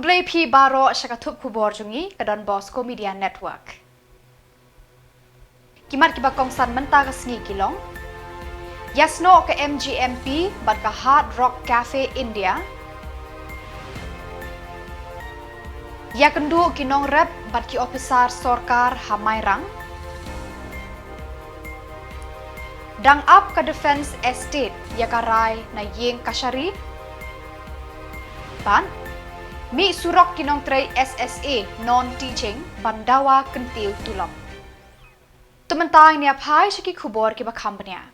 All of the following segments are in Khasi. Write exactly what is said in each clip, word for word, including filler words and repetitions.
Khublei phi baroh sha ka thup khubor jong ngi ka Don Bosco Media Network. Ki mat kiba kongsan mynta ka sngi ki long: Ïasnoh ka M G M P bad ka Hard Rock Cafe India. Ïakynduh ki nongrep bad ki ophisar sorkar ha Mairang. Dang ap ka Defence Estate ïa ka rai na ïing kashari. Bad mih surok ki nongtrei S S A non-teaching ban dawa kyntiew tulop. To mynta ngin ïa phai sha ki khubor kiba kham bniah.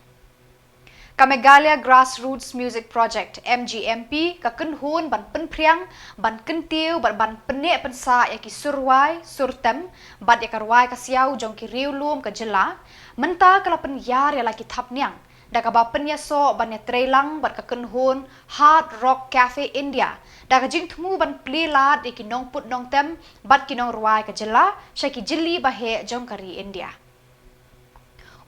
Ka Meghalaya Grassroots Music Project, M G M P, ka kynhun ban pynphriang, ban kyntiew bad ban pynneh pynsah ïa ki sur rwai, sur tem bad ïa ka rwai ka siaw jong ki riewlum ka jylla mynta ka la pynïar ïa la ki thapniang da kaba pynïasoh ban ïatreilang bad ka kynhun Hard Rock Cafe India da ka jingthmu ban plie lad ïa ki nongput nongtem bad ki nongrwai ka jylla sha ki jylli baheh jong ka ri India.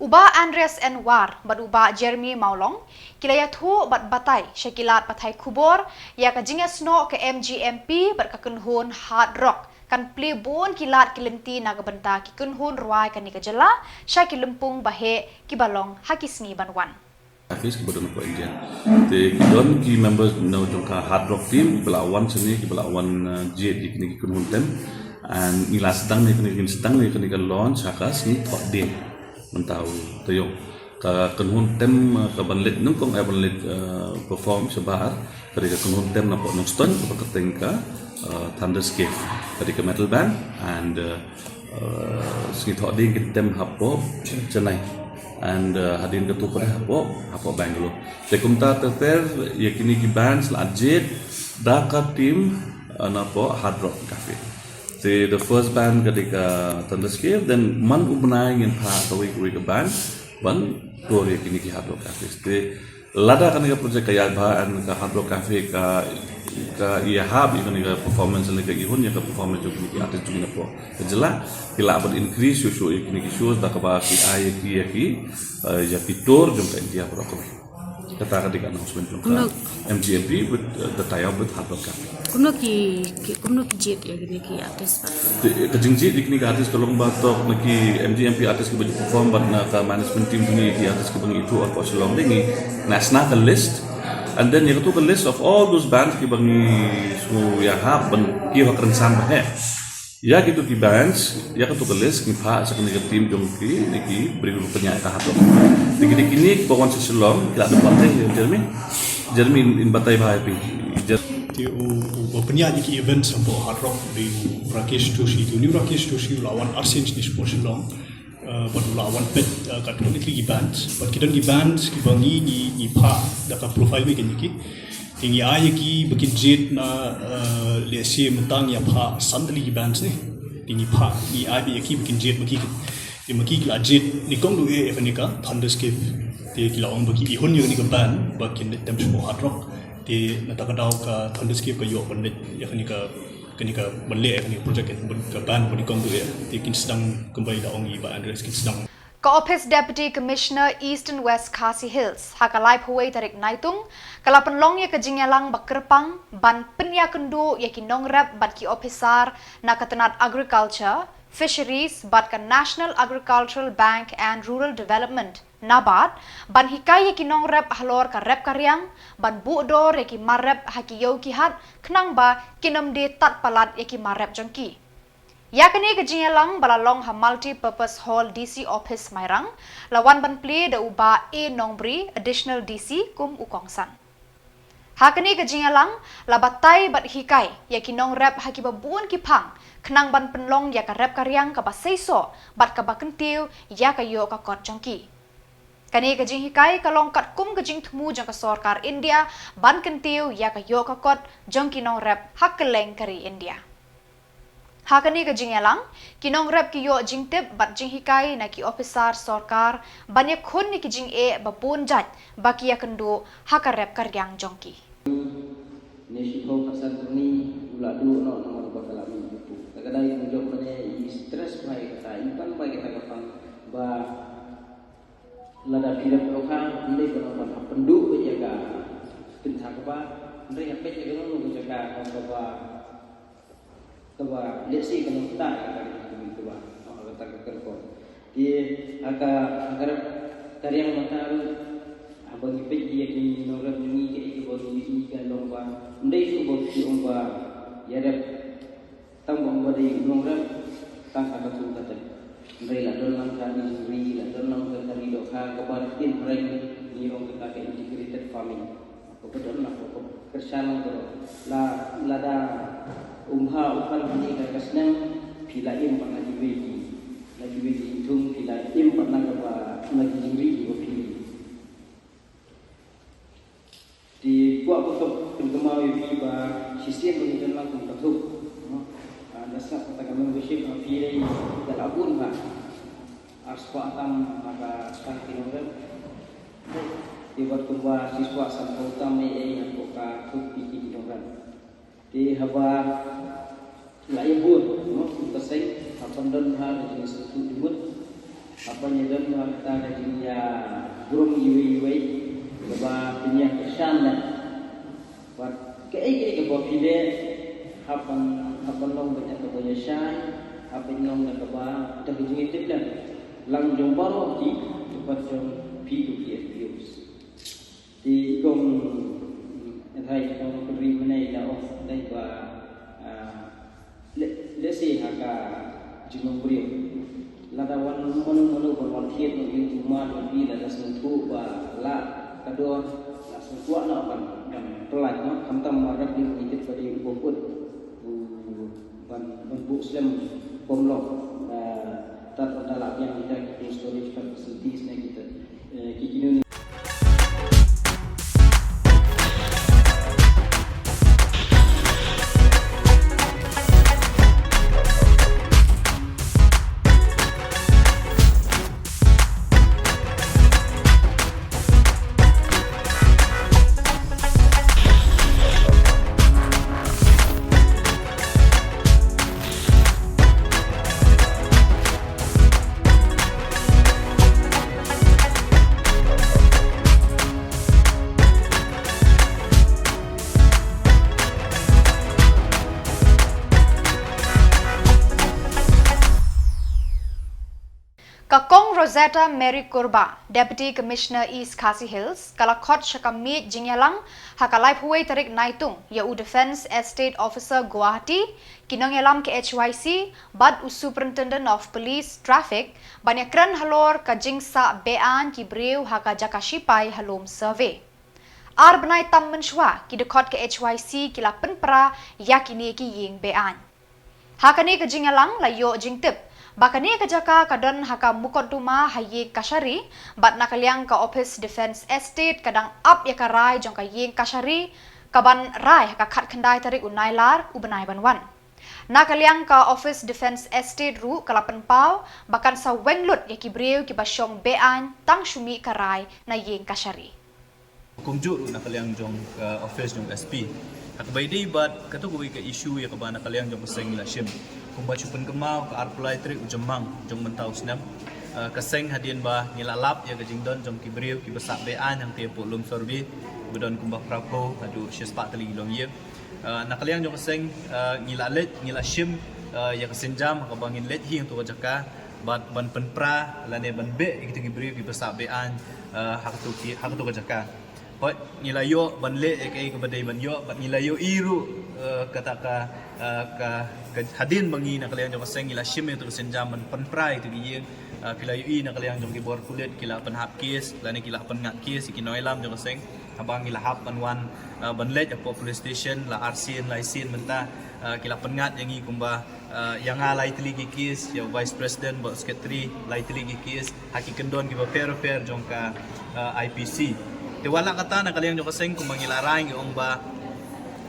U Bah Andreas N War bad u Bah Jeremy Mawlong ki la ïathuh bad batai sha ki lad pathai khubor ïa ka jingïasnoh ka M G M P bad ka kynhun Hard Rock kan plie bun ki lad ki lynti na ka bynta ki kynhun rwai kane ka jylla sha ki lympung baheh kiba long ha ki sngi ban wan. Office kiba don hapoh India. Te ki don ki members na jong ka Hard Rock team kiba la wan shane, kiba la wan, uh, jied ïa kine ki kynhun tem. And ngi la sdang ne kine, ngi sdang ne kine ka launch ha ka sngi Thohdieng mynta u taïew. Ka kynhun tem, uh, ka ban leit nyngkong, eh, ban leit, uh, perform shabar ka dei ka kynhun tem na poh Nongstoiñ kaba kyrteng ka, uh, Thunderscape. Ka dei ka metal band and, uh, Uh, sngi Thohdieng kin tem hapoh Chennai. And, uh, hadien katto pat hapoh, hapoh Bangalore. Te kumta ter ter ïa kine ki bands la jied da ka team, uh, na poh Hard Rock Cafe. Te the first band ka dei ka Thunderscape, then man u bnai ngin phah kawei kawei ka band ban tour ïa kine ki Hard Rock Cafe. Te lada kane ka project ka ïaid bha and ka Hard Rock Cafe ka, ka ïahap ïa kane ka performance, lane ka ïehun ïa ka performance jong kine ki artist jong ngi na poh ka jylla, ki lah ban increase shuh shuh ïa kine ki shows da kaba ki ai ïa ki, ïa ki, eh, ïa ki tour jong ka India baroh kawei. Kata ka dei ka announcement jong ka M G M P with, uh, the tie up with Hard Rock Cafe. Kumno ki, ki, kumno ki jied ïa kine ki artist pat? Te, ka jingjied ïa kine ki artist ka long ba tok na ki M G M P artist kiba ju perform bad na ka management team jong ngi, ki artist kiba ngi ïathuh hapoh Shillong, te ngi na shna ka list. And then ïa kato ka list of all those bands kiba ngi sngew ïahap ban kiew ha ka rynsan baheh. Ïa kito ki bands, ïa kato ka list ngi phah sha kane ka team jong ki, ne ki briew ba pynïaid ka Hard Rock. Te kine, kine kiba wan sha Shillong ki la dep batai, Jeremy. Jeremy in, in batai bha ïa phi. Jer- Te u, u, uba pynïaid ïa ki events hapoh Hard Rock dei u Rakesh Doshi. Te une u Rakesh Doshi u la wan arsien shane shapoh Shillong. Uh, bad u la wan peit, uh, katto katne tylli ki bands. Bad ki don ki bands kiba ngi, ngi, ngi phah da ka profile ba kin ïa ki. Te ngi ai ïa ki ba kin jied na, uh, lehse mynta ngi ïa phah san tylli ki bands ne. Te ngi phah, ngi ai beit ïa ki ba kin jied ma ki. Te ma ki ki la jied nyngkong duh eh ïa kane ka Thunderscape. Te ki la ong ba ki ïehun ïa kane ka band ba kin leit tem shapoh Hard Rock. Te na kata ka daw ka Thunderscape ka ïoh ban leit ïa kane ka, kane ka ban leh ïa kane ka project, kane ka band ba nyngkong duh eh. Te kin sdang kumba i la ong i Bah Andreas, kin sdang. Ka Office Deputy Commissioner Eastern West Khasi Hills, ha ka laiphew wei tarik Naitung, ka la pynlong ïa ka jingïalang ba kyrpang ban pynïakynduh ïa ki nongrep bad ki ophisar na ka tnat Agriculture, Fisheries bad ka National Agricultural Bank and Rural Development, NABARD, ban hikai ïa ki nongrep halor ka rep ka riang, ban buh dor ïa ki mar rep ha ki ïew ki hat, khnang ba kin ym die tad palat ïa ki mar rep jong ki. Ïa kane ka jingïalang ba la long ha Multi Purpose Hall D C Office Mairang, la wan ban plie da u Bah A Nongbri, Additional D C, kum u kongsan. Ha kane ka jingïalang, la batai bad hikai ïa ki nongrep ha kiba bun ki phang, khnang ban pynlong ïa ka rep ka riang kaba seisoh bad kaba kyntiew ïa ka ïoh ka kot jong ki. Kane ka jinghikai ka long katkum ka jingthmu jong ka sorkar India ban kyntiew ïa ka ïoh ka kot jong ki nongrep ha kylleng ka ri India. Ha kane ka jingïalang, ki nongrep ki ïoh jingtip bad jinghikai na ki ophisar sorkar ban ïakhun ïa ki jingeh ba bun jait ba ki ïakynduh ha ka rep ka riang jong ki. Ni shi thong ka san ni u la duh noh namar ba ka la mih buku. Ka dei ka jong mane i stress bai kata, i pan bai kata ka pang ba lada phi rep rokha, ndei ba nang ban hap pynduh ka jaka. Pynthak ba ndei hap peit ka nang ka jaka ka ba Kaba lehse ka long kata ka kari ka kami kaba ha kata ka kyrkong. Te ha ka ha ka rep ka riang mynta ruh haba ngi peit ïa ki nongrep ngi ka ïa kaba ngi ïa ka long ba ndei shu ba ki ong ba ïa rep tang ba ong ba dei nongrep tang ha ka tu ka te. Ndei la don lang ka injuri la don lang ka kari dohkha kaba tin reng ngi ong ka ka integrated farming. Ko ko don la ko ko kyrshan ko la lada um ha u kan ni ka ka sneng phi la im pat na ki wei ki na ki wei ki thung phi la im pat na ka ba na ki jingri ki ba phi. Ti kwah ko ko pynkymaw ïa phi ba shisien ba ni don la kum ka thuk. Da sngap ka ka membership ha phi dei da la bun ba. Ar spah tam ha ka sang ki nongrim. Te bad kumba shi spah sanphew tam ei ei ha ka thuk phi ki nongrim. Te haba la ïa bun mo kum ka seng haba don ha ka jingsngewthuh jingmut. Haba ïa don ha kata ka jingïaburom iwei iwei kaba pynïa kyrshan leh. Bad kaei kaei kaba phi leh hap ban hap ban long da kaba ïashai, hap ban long da kaba da ka jingïatip lem. Lang jong baroh ki, bad jong phi to phi abuse. Te kong, eh, thai kong kri mynne la ong dei ba, ah, Le, lehse ha ka jinglong briew. Lada wan mano mano ban wan thied noh ïa u ma u pi lada sngewthuh ba lah ka dor, lah sngewthuh noh ban, ban pynlait noh, khamtam ma rep dei ngi tip ba dei u bok ut. U ban, ban buh slem bom long. Da, tat da lah biang kita ki cold storage facilities ne kita. Eh, ki kino ni. Ka Kong Rosetta Mary Kurbah, Deputy Commissioner East Khasi Hills, ka la khot sha ka miej jingïalang ha ka laiphew wei tarik Naitung ïa u Defence Estate Officer Guwahati, ki nongïalam ka H Y C bad u Superintendent of Police Traffic ban ïakren halor ka jingsah be-aiñ ki briew ha ka jaka shipai ha lum survey. Ar bnai tam mynshuwa ki dkhot ka H Y C ki la pynpra ïa kine ki ïing be-aiñ. Ha kane ka jingïalang la ïoh jingtip ba kane ka jaka ka don ha ka mukotduma ha ïing kashari bad na ka liang ka Office Defence Estate ka dang ap ïa ka rai jong ka ïing kashari kaban rai ha ka khatkhyndai tarik u Nailar u bnai ban wan. Na ka liang ka Office Defence Estate ruh ka la pynpaw ba kan sa weng lut ïa ki briew kiba shong be-aiñ tang shu mih ka rai na ïing kashari. Kumjuh ruh na ka liang jong ka office jong S P. Ha kaba ïadei bad kato kawei ka issue ïa kaba na ka liang jong ka seng ngi la shim. Kumba shu pynkynmaw ka arphew lai tarik u Jymmang jong mynta u snem. Eh, ka seng hadien ba ngi la lap ïa ka jingdon jong ki briew kiba sah be-aiñ hangtei hapoh lum survey ba don kumba phra phew haduh shispah tylli ki longïing. Eh, na ka liang jong ka seng, eh, ngi la leit, ngi la shim, eh, ïa ka sienjam ha kaba ngin leit hi hangto ka jaka bad ban pynpra lane ban beh ïa kito ki briew kiba sah be-aiñ, eh, ha kato ki, ha kato ka jaka. Hooid, ngi la ïoh ban leh ïa kaei kaba dei ban ïoh bad ngi la ïohi ruh, eh, kata ka, eh, ka, ka hadien ba ngi na ka liang jong ka seng ngi la shim ïa kato ka sienjam ban pynpra ïa kito ki ïing, eh, phi la ïohi na ka liang jong ki bor pulit ki la pynhap case lane ki la pynngat case ïa ki nongïalam jong ka seng. Haba ngi la hap ban wan, eh, ban leit hapoh police station la arsien laisien mynta, eh, ki la pynngat ïa ngi kumba, eh, ïa nga lai tylli ki case, ïa u vice president bad secretary lai tylli ki case ha ki kyndon kiba pher pher jong ka, eh, I P C. Te wat la kata na ka liang jong ka seng kumba ngi la rai ngi ong ba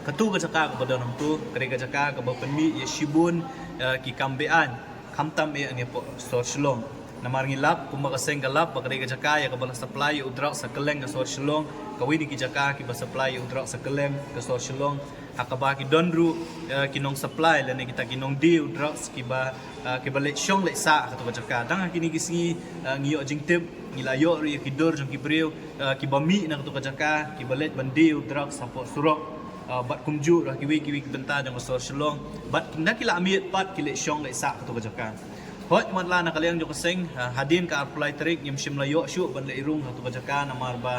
kato ka jaka kaba don hangto ka dei ka jaka kaba pynmih ïa shibun, eh, ki kam be-aiñ. Khamtam eh ngi hapoh sor Shillong. Namar ngi lap kumba ka seng ka lap ba ka dei ka jaka ïa kaba la supply ïa u drugs ha kylleng ka sor Shillong. Kawei na ki jaka kiba supply ïa u drugs ha kylleng ka sor Shillong. Ha kaba ki don ruh, eh, ki nong supply lane kita ki nong die u drugs kiba, eh, kiba leit shong leit sah ha kato ka jaka. Dang ha kine ki sngi, eh, ngi ïoh jingtip ngi la ïoh ruh ïa ki dur jong ki briew, eh, kiba mih na kato ka jaka kiba leit ban die u drugs hapoh surok. Uh, bad kumjuh ruh ha kiwei kiwei ki bynta jong ka sor Shillong. Bad na ki la miet pat ki leit shong leit sah kato ka jaka. Hooid, wat la na ka liang jong ka seng, uh, hadien ka arphew lai tarik ngim shym la ïoh shuh ban leit rung ha kato ka jaka namar ba,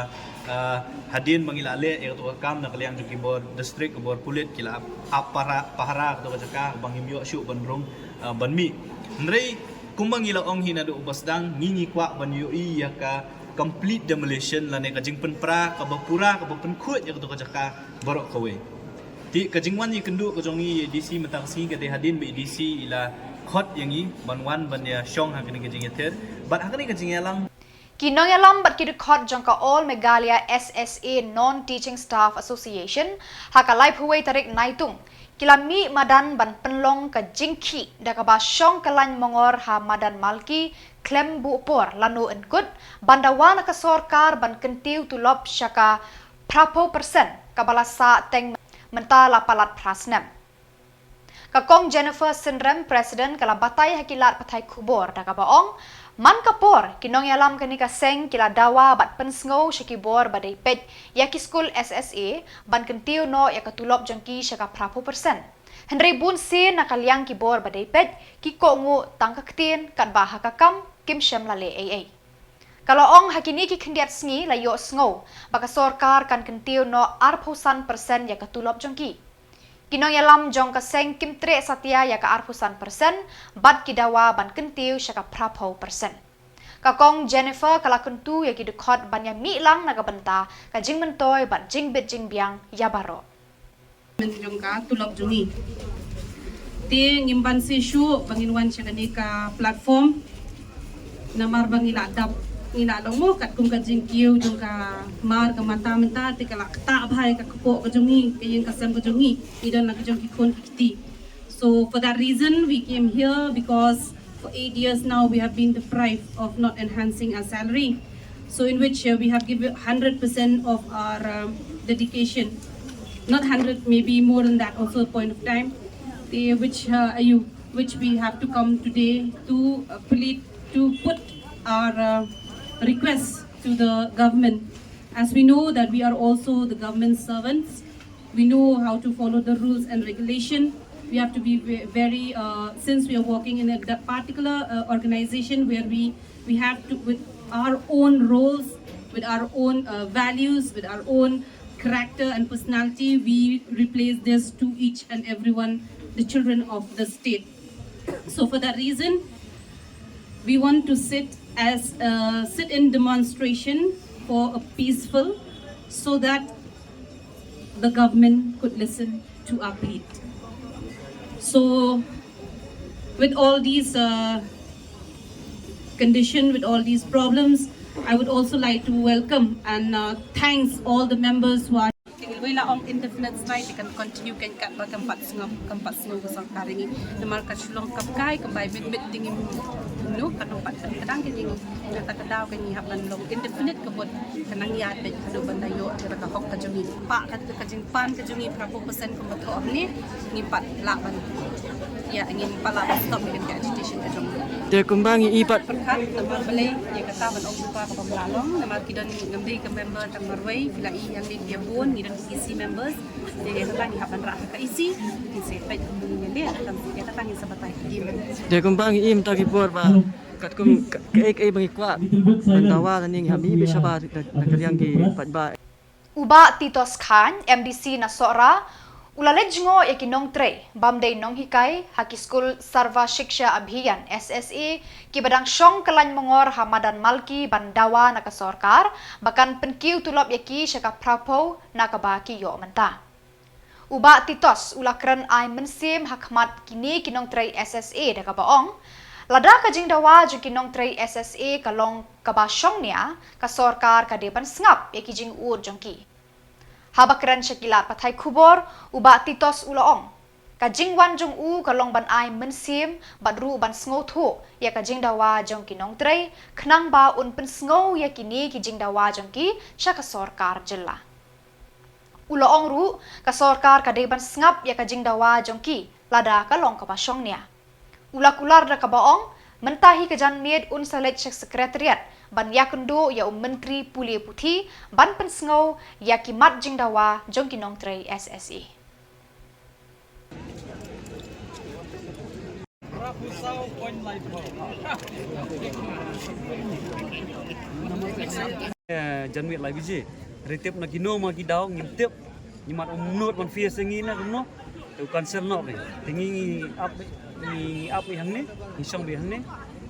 uh, hadien ba ngi la leh ïa kato ka kam na ka liang jong ki bor district, ki bor pulit ki la ap, ap pahara, pahara kato ka jaka ba ngim ïoh shuh ban rung, uh, ban mih. Hynrei kumba ngi la ong hi naduh ba sdang, ngi ngi kwah ban ïohi ïa ka complete demolition lane ka jingpynpra kaba pura kaba pynkhuid ïa kato ka jaka baroh kawei. Te ka jingwan ïakynduh ka jong ngi ïa i D C mynta ka sngi ka dei hadien ba i D C i la khot ïa ngi ban wan ban ïa shong ha kane ka jingïathir bad ha kane ka jingïalang. Ki nongïalam bad ki dkhot jong ka All Meghalaya S S A Non-Teaching Staff Association ha ka laiphew wei tarik Naitung ki la mih madan ban pynlong ka jingkhih da kaba shong kyllain mongor ha madan Malki khlem buh por lano yn kut ban dawa na ka sorkar ban kyntiew tulop sha ka phraphew percent kaba la sah teng mynta la palat phra snem. Ka Kong Jennifer Synrem, President, ka la batai ha ki lad pathai khubor da kaba ong, man ka por ki nongïalam kane ka seng ki la dawa bad pynsngew sha ki bor ba dei peit ïa ki skul S S A ban kyntiew noh ïa ka tulop jong ki sha ka phraphew percent. Hynrei bun sien na ka liang ki bor ba dei peit ki kohnguh tang ka ktien katba ha ka kam kim shym la leh ei ei. Ka la ong ha kine ki khyndiat sngi la ïohsngew ba ka sorkar kan kyntiew noh arphew san percent ïa ka tulop jong ki. Ki nongïalam jong ka seng kim treh satia ïa ka arphew san percent bad ki dawa ban kyntiew sha ka phraphew percent. Ka Kong Jennifer ka la kyntu ïa ki dkhot ban ïa mih lang na ka bynta ka jingmyntoi bad jingbit jingbiang ïa baroh. Jong ka tulop jong ngi. Te ngim banse shuh ba ngin wan sha kane ka platform. Namar ba ngi la dap, ngi la long mo katkum ka jingkiew jong ka mar ka mata mynta te ka la ktah bha ïa ka kpoh ka jong ngi, ka ïing ka sem ka jong ngi, i don la ka jong ki khun ki kti. So for that reason we came here because for eight years now we have been deprived of not enhancing our salary. So in which, uh, we have given hundred percent of our, um, dedication, not hundred, maybe more than that also a point of time, the, which, uh, you, which we have to come today to, uh, plead, to put our, uh, requests to the government. As we know that we are also the government servants, we know how to follow the rules and regulation. We have to be ve-, very, uh, since we are working in a d-, particular, uh, organization where we, we have to, with our own roles, with our own, uh, values, with our own character and personality, we replace this to each and everyone, the children of the state. So for that reason, we want to sit as a sit-in demonstration for a peaceful, so that the government could listen to our plea. So, with all these, uh, condition, with all these problems, I would also like to welcome and, uh, thanks all the members who are Te ngi la ong indefinite strike te kan continue kein katba kam pat sngap, kam pat sngew ka sorkar ïa ngi. Namar ka shu long kam kai kam bai bit bit te ngim, no, kan ym pat pynkyndang kein ïa ngi. Kata ka daw kein ngi hap ban long indefinite ka mut ka nang ïaid beit haduh ban da ïoh ka hok ka jong ngi. Pah ka, ka jingpan ka jong ngi phraphew percent kumba thoh hangne, ngim pat lah ban, ïa, ngim pat lah ban stop ïa ka agitation ka jong ngi. Te kumba ngi i pat pyrkhat namar balei ïa kata ban ong kumba kaba la long, namar ki don, ngam dei ka member tang marwei, ki la i hangne ki bun, ngi don E C members. Te ïa kata ngi hap ban rah ka E C, ngi sa peit kumno ngin leh, tang ïa kata ngin sa batai ha ki. Te kumba ngi im ta ki por ba katkum ka, kaei kaei ba ngi kwah ban dawa lane ngi hap mih beit shabar na, na ka liang ki paidbah. U Bah Titos Chyne, M D C na Sohra, u la leit jngoh ïa ki nongtrei bym dei nonghikai ha ki skul Sarva Shiksha Abhiyan, S S A, kiba dang shong kyllain mongor ha madan Malki ban dawa na ka sorkar ba kan pynkiew tulop ïa ki sha ka phraphew na kaba ki ïoh mynta. U Bah Titos u la kren ai mynsiem ha khmat kine ki nongtrei S S A da kaba ong, lada ka jingdawa jong ki nongtrei S S A ka long kaba shongnia, ka sorkar ka dei ban sngap ïa ki jingud jong ki. Haba kren sha ki lad pathai khubor, u Bah Titos u la ong, ka jingwan jong u ka long ban ai mynsiem bad ruh ban sngewthuh ïa ka jingdawa jong ki nongtrei, khnang ba un pynsngew ïa kine ki jingdawa jong ki sha ka sorkar jylla. U la ong ruh, ka sorkar ka dei ban sngap ïa ka jingdawa jong ki lada ka long kaba shongnia. U la kular da kaba ong, mynta hi ka janmiet un sa leit sha secretariat ban ïakynduh ïa u Myntri Pule Puthi ban pynsngew ïa ki mat jingdawa jong ki nongtrei S S A. Eh, Janmiet lai biji. Ritip na kino ma ki daw ngim tip. Ngi mat um nut man fia sengi na kumno. Te u cancel noh ke. Te ngi ngi ap ngi ap ngi hangne, ngi shong bi hangne.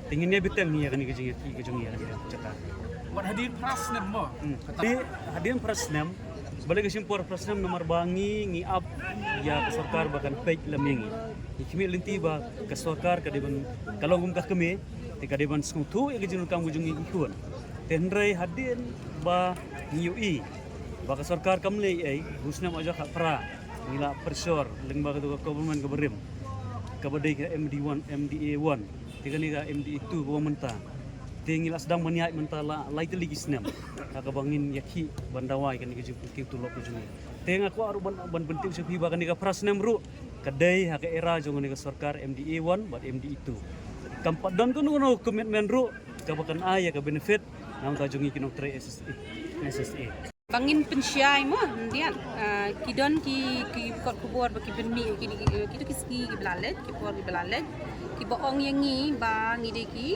Te ngi ne biteng ngi ya kani ka jing ya ki ka jong ya kani ka jata. Wat hadin pras nem mo. Hmm. Hadin, hadin pras nem. Balik ka simpor pras nem namar ba ngi ngi ap ya ka sorkar ba kan pek lam ngi. Ngi kimi linti ba ka sorkar ka deban ka long kum ka kemi. Te ka deban sngewthuh ya ka jingkam ka jong ngi ki khun. Te hynrei hadin ba ngi yu i. Ba ka sorkar kam leh ei, u snem aja ka pra, ngi la pressure, lyngba ka tu ka government ka barim. Ka ba dei ka M D one, M D A one, te kane ka M D A two ka ba mynta. Te ngi la sdang ban ïaid mynta la, lai tylli ki snem. Ha ka ba ngin ïa ki ban dawai kane ka jingpynkhih tulop ka jong ngi. Te nga kwah ruh ban, ban pyntip sha phi ba kane ka pra snem ruh, ka dei ha ka era jong kane ka sorkar M D A one, bad M D A two. Kam pat don kano kano commitment ruh, ka ba kan ai ïa ka benefit, na ka jong ngi ki nongtrei S S A, S S A. Ba ngin pynshai mo, ndian, ah, ki don ki, ki kot khubor ba ki pynmih, ki, ki, ki, ki sngi ki ba la leit, ki por ki ba la leit, ki ba ong ïa ngi ba ngi dei ki,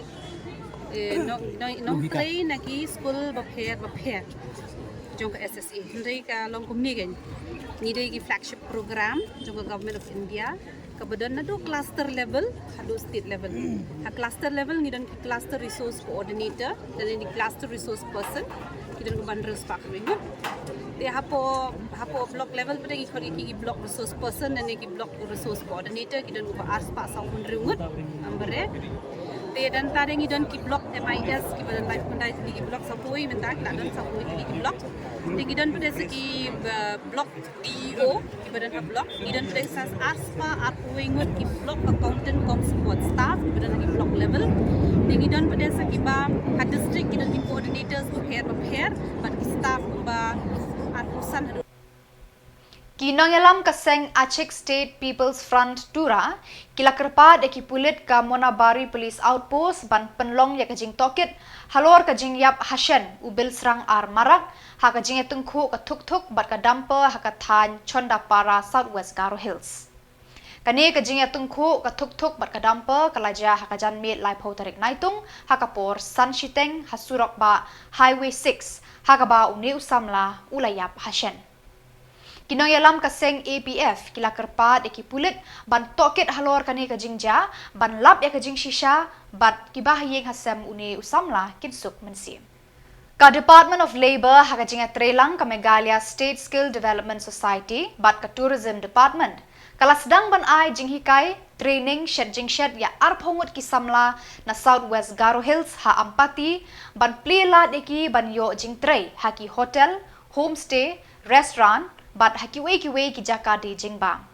eh, nong, nong, nongtrei na ki skul bapher, bapher. Jong ka S S A, hynrei ka long kumne kan. Ngi dei ki flagship program, jong ka Government of India, ka ba don naduh cluster level haduh state level. Ha cluster level ngi don ki cluster resource coordinator, lane ki cluster resource person, ki don kumba hynriew spah khatwei ngut. Te hapoh, hapoh block level pat ngi khot ïa ki, ki block resource person lane ki block resource coordinator, ki don kumba ar spah saw phew hynriew ngut. Namar re te don pat ngi don ki block M I S, ki ba don lai phew khyndai tylli ki block, saw phew wei mynta, ki la don saw phew wei tylli ki block. Te ngi don pat sa ki, uh, block D E O, ki ba don ha block, ngi don pat sa ar spah ar phew wei ngut ki block accountant cum support staff, ki ba don ha ki block level. Te ngi don pat sa ki ba ha district, ki don ki coordinators bapher bapher, bad ki staff ba ar phew san haduh. Ki nongïalam ka seng Achik State People's Front Tura, ki la kyrpad ïa ki pulit ka Monabari Police Outpost ban pynlong ïa ka jingtohkit halor ka jingïap hashen u bilsrang ar marak, ha ka jingïatyngkhuh ka thukthuk bad ka dumper ha ka thaiñ Chondapara, South West Garo Hills. Kane ka jingïatyngkhuh ka thukthuk bad ka dumper ka la jia ha ka janmiet laiphew tarik Naitung, ha ka por san shiteng ha surok ba Highway six, ha kaba une u samla u la ïap hashen. Ki nongïalam ka seng A P F ki la kyrpad ïa ki pulit ban tohkit halor kane ka jingjia, ban lap ïa ka jingshisha, bad ki bahaïing hasem une u samla kin suk mynsiem. Ka Department of Labour ha ka jingïatreilang ka Meghalaya State Skill Development Society bad ka Tourism Department, ka la sdang ban ai jinghikai training shet jingshet ïa arphew ngut ki samla na South West Garo Hills ha Ampati, ban plie lad ïa ki ban ïoh jingtrei ha ki hotel, homestay, restaurant, bad ha kiwei kiwei ki jaka die jingbam.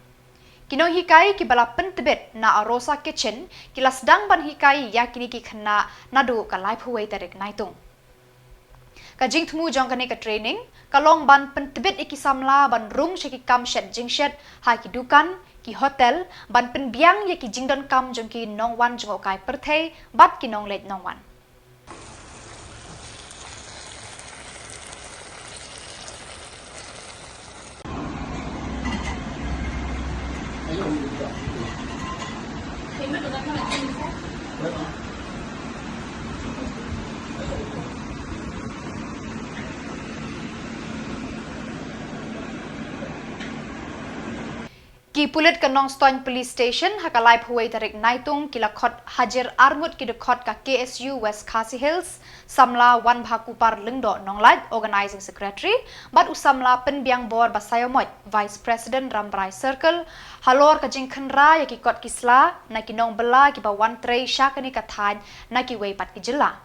Ki nonghikai ki ba la pyntbit na Arosa Kitchen ki la sdang ban hikai ïa kine ki khynnah naduh ka laiphew wei tarik Naitung. Ka jingthmu jong kane ka training ka long ban pyntbit ïa ki samla ban rung sha ki kam shet jingshet ha ki dukan, ki hotel, ban pynbiang ïa ki jingdonkam jong ki nongwan jngohkai pyrthei bad ki nongleit nongwan. Ki pulit ka Nongstoiñ Police Station ha ka laiphew wei tarik Naitung ki la khot hajir arngut ki dkhot ka K S U West Khasi Hills, samla Wanbhakupar Lyngdoh Nonglait, Organizing Secretary, bad u samla Pynbiangbor Basaiawmoit, Vice President Rambrai Circle, halor ka jingkhynra ïa ki kot ki sla na ki nongbylla ki ba wan trei sha kane ka thaiñ na kiwei pat ki jylla.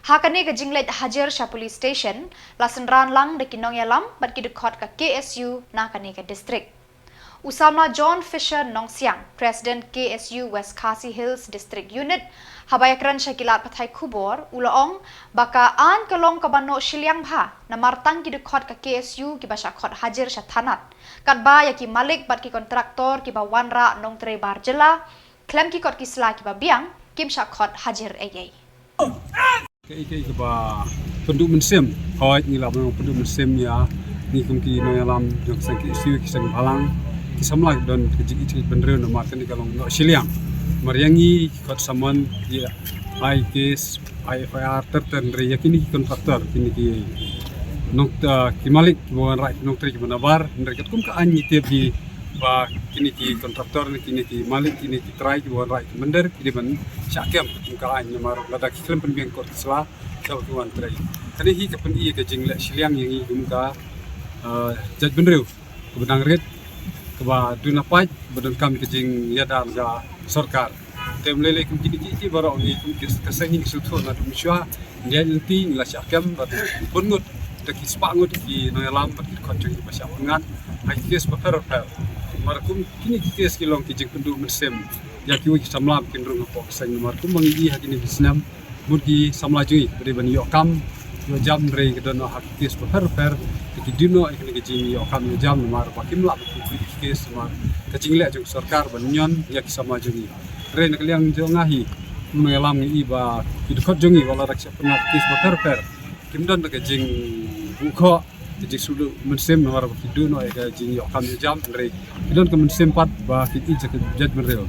Ha kane ka jingleit hajir sha police station, la synran lang da ki nongïalam bad ki dkhot ka K S U na kane ka district. U samla John Fisher Nongsiang, President K S U West Khasi Hills District Unit, haba ïakren sha ki lad pathai khubor, u la ong ba ka aiñ ka long kaba noh shiliang bha, namar tang ki dkhot ka K S U ki ba shah khot hajir sha thanat. Katba ïa ki malik bad ki kontraktor ki ba wanrah nongtrei bar jylla, khlem ki kot ki sla ki ba biang, kim shah khot hajir ei ei. Kaei kaei kaba pynduh mynsiem, hooid ngi lah ban pynduh mynsiem ïa ngi kum ki nongïalam jong ka seng K S U, ki seng bhalang, ki samla ki don ka jingïeit jingïeit bynriew namar kane ka long noh shiliang. Namar ïa ngi ki khot summon, ïa ai case, ai F I R ter ter, hynrei ïa kine ki contractor, kine ki nong, eh, ki malik kiba wanrah ki nongtrei kiba nabar, hynrei katkum ka aiñ ngi tip hi ba kine ki contractor ne kine ki malik, kine ki trai kiba wanrah ki mynder ki dei ban shah kem katkum ka aiñ namar lada ki khlem pynbiang kot ki sla, sha ki wan trei. Kane hi ka pyni ka jingleh shiliang ïa ngi kum ka, eh, jaitbynriew kaba dang rit, kaba duna paid, kaba donkam ka jingïada na ka sorkar. Te ym lei lei kum kine kiei kiei baroh ngi kum ki, ka seng ngi sngewthuh naduh mynshuwa, ngi ïaid lynti ngi la shah kem bad bun ngut, da ki spah ngut ki nongïalam bad ki dkhot jong ngi ba shah pynngat ha ki case bapher bapher. Namar kum kine ki case ki long ki jingpynduh mynsiem ïa kiwei ki samla ba kin rung hapoh ka seng namar kumba ngi i ha kine ki snem, mut ki samla jong ngi ba dei ban ïoh kam ïoh jam hynrei ki don noh ha ki case bapher bapher, te ki dei noh ïa kane ka jingïoh kam ïoh jam namar ba kim lah ban pynkhih ki case namar ka jingleh jong ka sorkar ban ñion ïa ki samla jong ngi. Hynrei na ka liang jong nga hi, kum nongïalam ngi i ba ki dkhot jong ngi wat la da ki shah pynngat ki case bapher bapher, kim don da ka jingbuh khoh, ka jingsngewduh mynsiem namar ba ki duh noh ïa ka jingïoh kam ïoh jam, hynrei ki don ka mynsiem pat ba ki ïeit ïa ka jaitbynriew.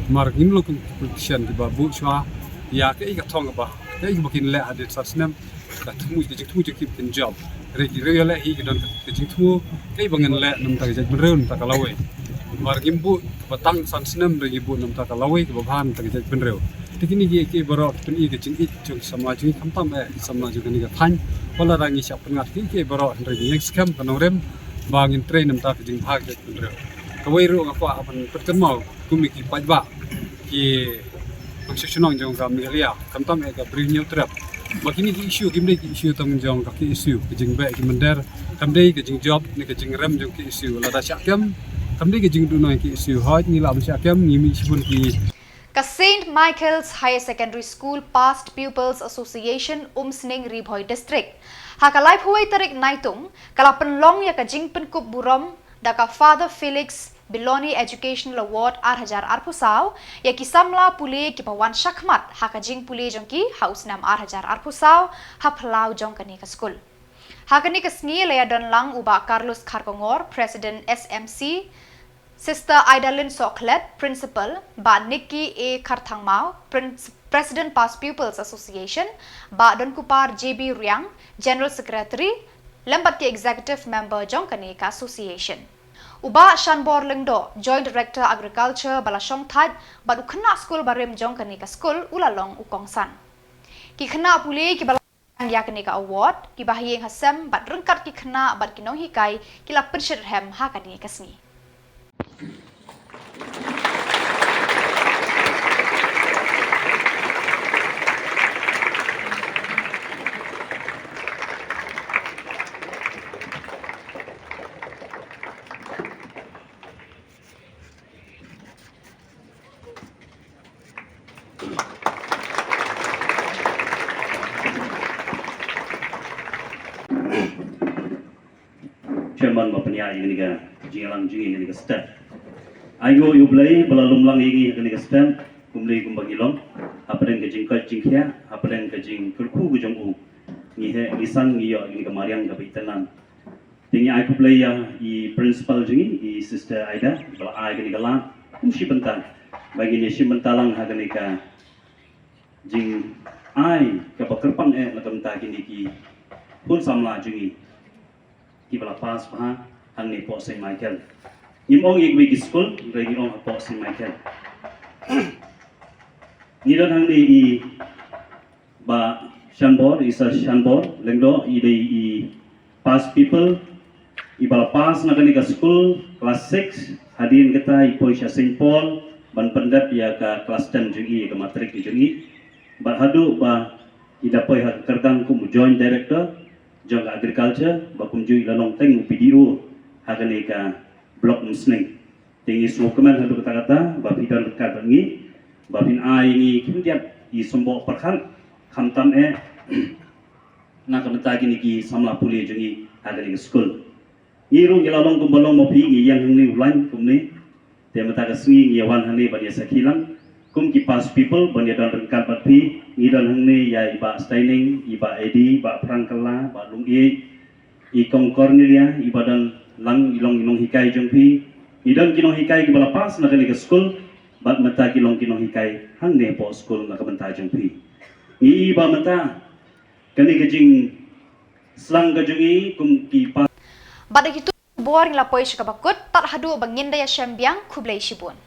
Namar ngim long kum ki politician kiba buh shuwa ïa kaei ka thong kaba, kaei kaba kin leh hadien san snem, ka thmu, ka jingthmu jong ki ba kin jop. Hynrei ki riew ïaleh hi ki don ka jingthmu kaei ba ngin leh na bynta ka jaitbynriew na bynta ka lawei. Namar ngim buh kaba tang san snem, hynrei ngi buh na bynta ka lawei kaba bha na bynta ka jaitbynriew. Te kine kiei kiei baroh ki pyni ka jingïeit jong ki samla jong ngi khamtam eh ki samla jong kane ka thaiñ. Wat la da ngi shah pynngat kiei kiei baroh hynrei ngi ïeng skhem ka nongrim ba ngin trei na bynta ka jingbha ka jaitbynriew. Kawei ruh nga kwah ban pynkynmaw kum ki paidbah, ki nongshong shnong jong ka Meghalaya, khamtam eh ka Bri Hynñiewtrep, ba kine ki issue kim dei ki issue tang jong ka K S U, ka jingbeh ki mynder, kam dei ka jingjop ne ka jingrem jong ka K S U. Lada shah kem, kam dei ka jingduh noh ka K S U. Hooid ngi lah ban shah kem, ngi mih shibun ki Ka Saint Michael's Higher Secondary School Past Pupils Association, Umsning, Ri Bhoi District, ha ka laiphew wei tarik Naitung, ka la pynlong ïa ka jingpynkup burom da ka Father Felix Biloni Educational Award ar hajar arphew saw ïa ki samla pule kiba wan shakhmat ha ka jingpule jong ki ha u snem ar hajar arphew saw ha phyllaw jong kane ka skul. Ha kane ka sngi la ïadon lang u Bah Carlos Kharkongor, President S M C, Sister Idalyn Sohkhlet, Principal, Bah Nicky A Kharthangmaw, Prin-, President Past Pupils Association, Bah Donkupar J B Riang, General Secretary, lem bad ki Executive Member jong kane ka Association. U Bah Shanbor Lyngdoh, Joint Director Agriculture ba la shong thait bad u khynnah skul barim jong kane ka skul u la long u kongsan. Ki khynnah pule kiba la ïa kane ka award, kiba ha ïing ha sem bad ryngkat ki khynnah bad ki nonghikai ki la pynshit rhem ha kane ka sngi. Chairman ba pynïaid ïa kane ka jingïalang jong ngi ha kane ka step. Ai nguh ïa U Blei ba la lum lang ïa ngi ha kane ka step, kumne kumba ngi long, hapdeng ka jingkoit jingkhiah, hapdeng ka jingkyrkhu ka jong u, ngi heh ngi san, ngi ïoh ïa kane ka mariang kaba itynnad. Te ngi ai khublei ïa i principal jong ngi, i Sister Ida, ba la ai kane ka lad kum shi bynta ba ngin ïa shim bynta lang ha kane ka jingai kaba kyrpang eh na ka bynta kine ki khun samla jong ngi kiba la pass bha hangne hapoh Saint Michael. Ngim ong ïa kiwei ki skul, hynrei ngi ong hapoh Saint Michael. Ngi don hangne i Bah Shanbor, i Sir Shanbor Lyngdoh, i dei i past pupil iba la pass na kane ka skul class six, hadien kata i poi sha Saint Paul ban pyndep ïa ka class ten jong i, ïa ka matric jong i. Bad haduh ba i da poi ha ka kyrdan kum u Joint Director jong ka Agriculture, ba kumjuh i la long teng u B D O ha kane ka Block Umsning. Te ngi sngewkmen haduh katta katta ba phi don ryngkat bad ngi, ba phin ai ngi khyndiat i symboh pyrkhat, khamtam eh na ka bynta kine ki samla pule jong ngi ha kane ka skul. Ngi ruh ngi la long kumba long ma phi, ngi ïeng hangne u lain kumne. Te mynta ka sngi ngi ïa wan hangne ban ïa sakhi lang. Kum ki past pupil ban ïa don ryngkat bad phi, ngi don hangne ïa i Bah Steining, i Bah Eddie, Bah Prangkala, Bah Lungieit, i Kong Cornelia, i ba don lang i long i nonghikai jong phi. Ngi don ki nonghikai ki ba la pass na kane ka skul, bad mynta ki long ki nonghikai hangne hapoh skul na ka bynta jong phi. Ngi i ba mynta kane ka jingslang ka jong i kum ki pass. Bad da kitu bor ngi la poi sha kaba kut, tad haduh ba ngin da ïa shem biang, khublei shibun.